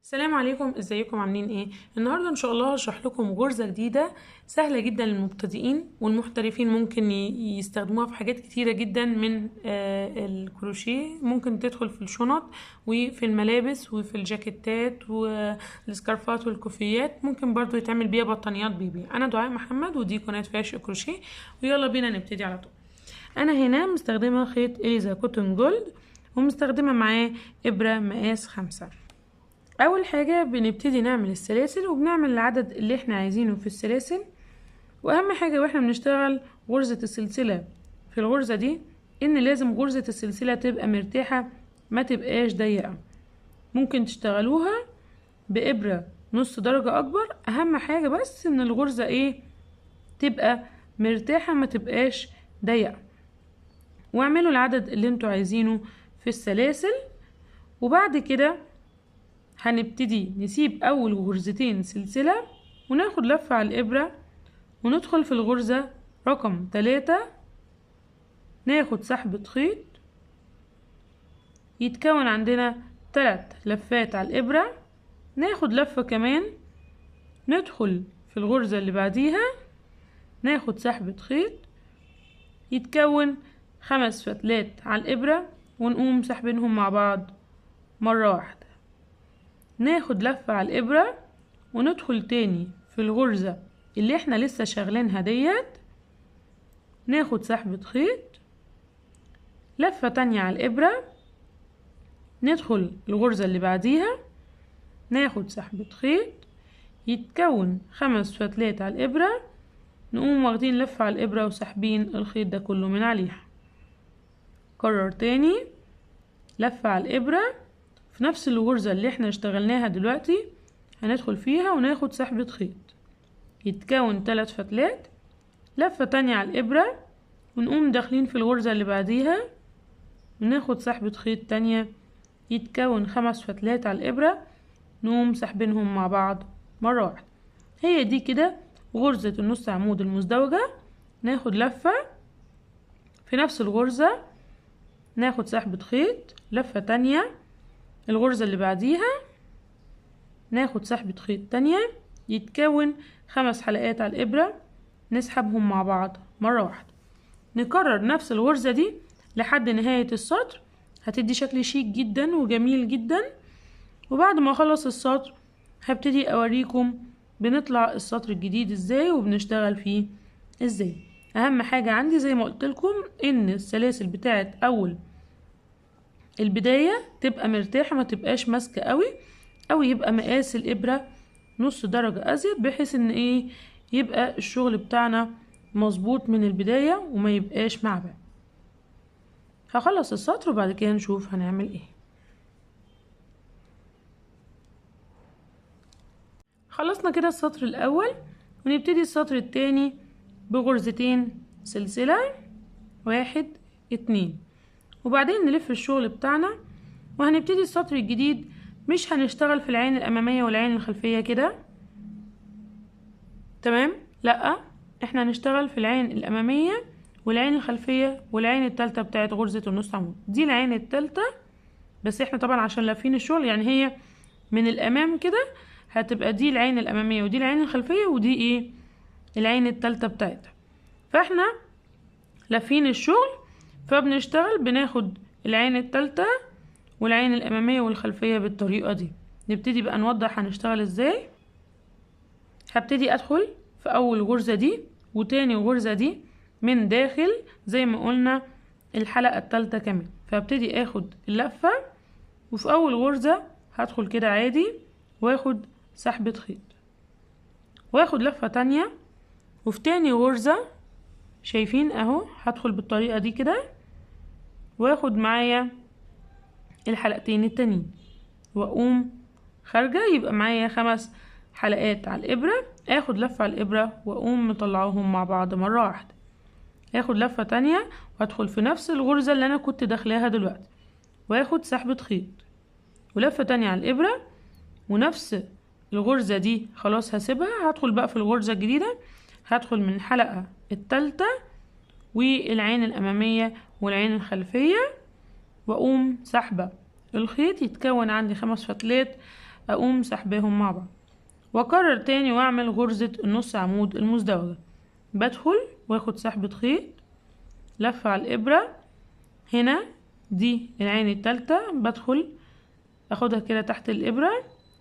السلام عليكم، ازيكم عاملين ايه؟ النهارده ان شاء الله هشرح لكم غرزه جديدة سهلة جدا للمبتدئين والمحترفين، ممكن يستخدموها في حاجات كتيرة جدا من الكروشيه. ممكن تدخل في الشنط وفي الملابس وفي الجاكيتات والسكارفات والكوفيات، ممكن برضو يتعمل بيها بطانيات بيبي. انا دعاء محمد ودي قناة في عشق كروشيه، ويلا بينا نبتدي على طول. انا هنا مستخدمة خيط Alize Cotton Gold ومستخدمه معاه ابره مقاس 5. اول حاجة بنبتدي نعمل السلاسل، وبنعمل العدد اللي احنا عايزينه في السلاسل. واهم حاجة واحنا بنشتغل غرزة السلسلة في الغرزة دي ان لازم غرزة السلسلة تبقى مرتاحة، ما تبقاش ضيقة. ممكن تشتغلوها بإبرة نص درجة اكبر، اهم حاجة بس ان الغرزة ايه تبقى مرتاحة، ما تبقاش ضيقة. واعملوا العدد اللي انتوا عايزينه في السلاسل. وبعد كده هنبتدي نسيب اول غرزتين سلسلة وناخد لفة على الابرة وندخل في الغرزة رقم 3، ناخد سحبة خيط، يتكون عندنا 3 لفات على الابرة. ناخد لفة كمان، ندخل في الغرزة اللي بعديها، ناخد سحبة خيط، يتكون 5 فتلات على الابرة، ونقوم سحبينهم مع بعض مرة واحدة. ناخد لفة على الإبرة وندخل تاني في الغرزة اللي احنا لسه شغلينها ديت، ناخد سحبة خيط، لفة تانية على الإبرة، ندخل الغرزة اللي بعديها، ناخد سحبة خيط، يتكون 5 فتلات على الإبرة، نقوم واخدين لفة على الإبرة وسحبين الخيط ده كله من عليها. كرر تاني، لفة على الإبرة في نفس الغرزة اللي احنا اشتغلناها دلوقتي هندخل فيها وناخد سحبة خيط، يتكون 3 فتلات، لفة تانية على الإبرة ونقوم داخلين في الغرزة اللي بعديها وناخد سحبة خيط تانية، يتكون 5 فتلات على الإبرة، نقوم سحبينهم مع بعض مرة واحدة. هي دي كده غرزة النص عمود المزدوجة. ناخد لفة في نفس الغرزة، ناخد سحبة خيط، لفة تانية، الغرزة اللي بعديها ناخد سحبة خيط تانية، يتكون 5 حلقات على الإبرة، نسحبهم مع بعض مرة واحدة. نكرر نفس الغرزة دي لحد نهاية السطر، هتدي شكل شيك جدا وجميل جدا. وبعد ما اخلص السطر هبتدي اوريكم بنطلع السطر الجديد ازاي وبنشتغل فيه ازاي. اهم حاجة عندي زي ما قلت لكم ان السلاسل بتاعت اول البداية تبقى مرتاحة، ما تبقاش ماسكة قوي، او يبقى مقاس الابرة نص درجة ازيد، بحيث ان ايه يبقى الشغل بتاعنا مظبوط من البداية وما يبقاش معبأ. هخلص السطر وبعد كده نشوف هنعمل ايه. خلصنا كده السطر الاول، ونبتدي السطر التاني بغرزتين سلسلة، 1 2، وبعدين نلف الشغل بتاعنا. وهنبتدي السطر الجديد، مش هنشتغل في العين الامامية والعين الخلفية كده، تمام؟ لا، احنا هنشتغل في العين الامامية والعين الخلفية والعين التالتة بتاعت غرزة النص عمود. دي العين التالتة، بس احنا طبعا عشان لافين الشغل يعني هي من الامام كده هتبقى دي العين الامامية ودي العين الخلفية ودي ايه العين التالتة بتاعتها. فاحنا لافين الشغل، فبنشتغل بناخد العين التالتة والعين الامامية والخلفية بالطريقة دي. نبتدي بقى نوضح هنشتغل ازاي. هبتدي ادخل في اول غرزة دي وتاني غرزة دي من داخل زي ما قلنا الحلقة التالتة كمان، فهبتدي اخد اللفة، وفي اول غرزة هدخل كده عادي واخد سحبة خيط، واخد لفة تانية، وفي تاني غرزة شايفين اهو هدخل بالطريقة دي كده واخد معايا الحلقتين التانيين واقوم خارجة، يبقى معايا 5 حلقات على الابرة. اخد لفة على الابرة واقوم مطلعوهم مع بعض مرة واحدة، اخد لفة تانية وادخل في نفس الغرزة اللي انا كنت داخلاها دلوقتي واخد سحبة خيط، ولفة تانية على الابرة، ونفس الغرزة دي خلاص هسيبها. هدخل بقى في الغرزة الجديدة، هدخل من الحلقة التالتة والعين الأمامية والعين الخلفية واقوم سحبة الخيط، يتكون عندي 5 فتلات اقوم سحباهم مع بعض، واكرر تاني واعمل غرزة النص عمود المزدوجة. بدخل واخد سحبة خيط، لفة على الابرة، هنا دي العين التالتة، بدخل اخدها كده تحت الابرة،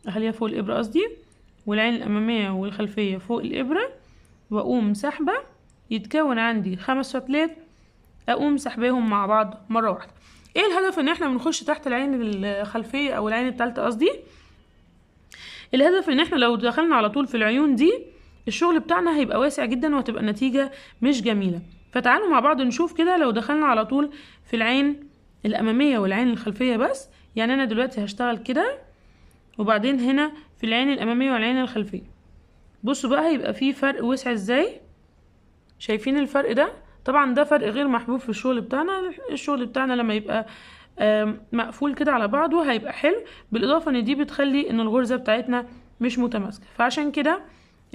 اخليها فوق الابرة قصدي، والعين الامامية والخلفية فوق الابرة، واقوم سحبة، يتكون عندي 5 فتلات، اقوم سحباهم مع بعض مرة واحدة. ايه الهدف ان احنا بنخش تحت العين الخلفية او العين التالتة قصدي؟ الهدف ان احنا لو دخلنا على طول في العيون دي الشغل بتاعنا هيبقى واسع جدا وهتبقى النتيجة مش جميلة. فتعالوا مع بعض نشوف كده لو دخلنا على طول في العين الامامية والعين الخلفية بس. يعني انا دلوقتي هشتغل كده وبعدين هنا في العين الامامية والعين الخلفية. بصوا بقى هيبقى فيه فرق وسع ازاي، شايفين الفرق ده؟ طبعا ده فرق غير محبوب في الشغل بتاعنا. الشغل بتاعنا لما يبقى مقفول كده على بعضه هيبقى حلو، بالاضافة ان دي بتخلي ان الغرزة بتاعتنا مش متماسكة. فعشان كده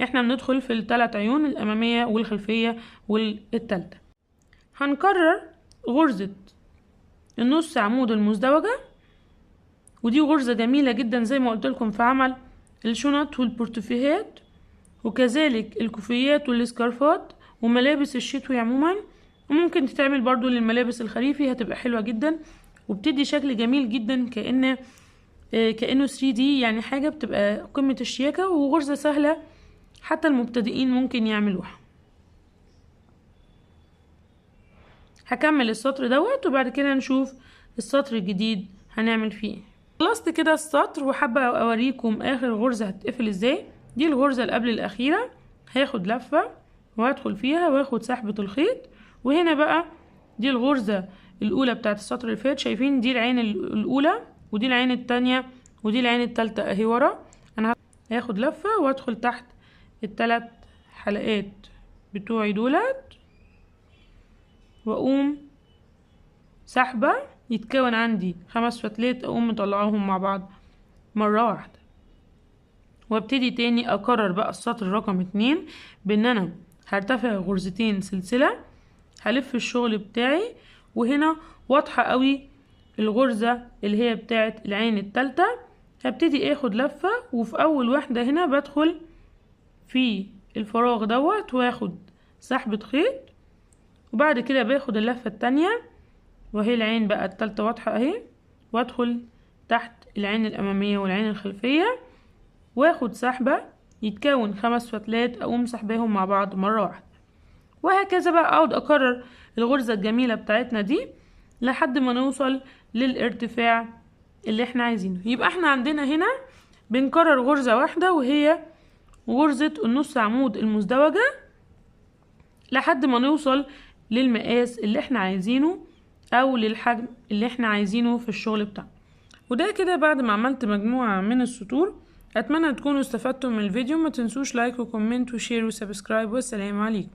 احنا بندخل في الثلاث عيون الامامية والخلفية والتالتة. هنكرر غرزة النص عمود المزدوجة، ودي غرزة جميلة جدا زي ما قلت لكم في عمل الشنط والبورتفيهات، وكذلك الكوفيات والسكارفات وملابس الشتوي عموما، وممكن تتعمل برضو للملابس الخريفي، هتبقى حلوة جدا وبتدي شكل جميل جدا كأنه 3D، يعني حاجة بتبقى قمة الشياكة، وغرزة سهلة حتى المبتدئين ممكن يعملوها. هكمل السطر دوت وبعد كده نشوف السطر الجديد هنعمل فيه. خلصت كده السطر، وحابة اوريكم اخر غرزة هتقفل ازاي. دي الغرزة اللي قبل الاخيرة، هاخد لفة وهدخل فيها واخد سحبة الخيط، وهنا بقى دي الغرزة الاولى بتاعت السطر اللي فات، شايفين دي العين الاولى ودي العين التانية ودي العين التالتة اهي ورا. انا هاخد لفة وادخل تحت التلات حلقات بتوعي دولت واقوم سحبة، يتكون عندي 5 فتلات، اقوم مطلعاهم مع بعض مرة واحدة. وابتدي تاني اكرر بقى السطر رقم 2 بان انا هرتفع غرزتين سلسلة، هلف الشغل بتاعي، وهنا واضحة قوي الغرزة اللي هي بتاعت العين التالتة. هبتدي اخد لفة، وفي اول واحدة هنا بدخل في الفراغ دوت واخد سحبة خيط، وبعد كده باخد اللفة التانية وهي العين بقى التالتة واضحة اهي، وادخل تحت العين الامامية والعين الخلفية واخد سحبة، يتكون 5 فتلات، اقوم سحباهم مع بعض مرة واحدة. وهكذا بقى اقعد اكرر الغرزة الجميلة بتاعتنا دي لحد ما نوصل للارتفاع اللي احنا عايزينه. يبقى احنا عندنا هنا بنكرر غرزة واحدة وهي غرزة النص عمود المزدوجة لحد ما نوصل للمقاس اللي احنا عايزينه او للحجم اللي احنا عايزينه في الشغل بتاعنا. وده كده بعد ما عملت مجموعة من السطور. اتمنى تكونوا استفدتم من الفيديو، ما تنسوش like و comment و share و subscribe، والسلام عليكم.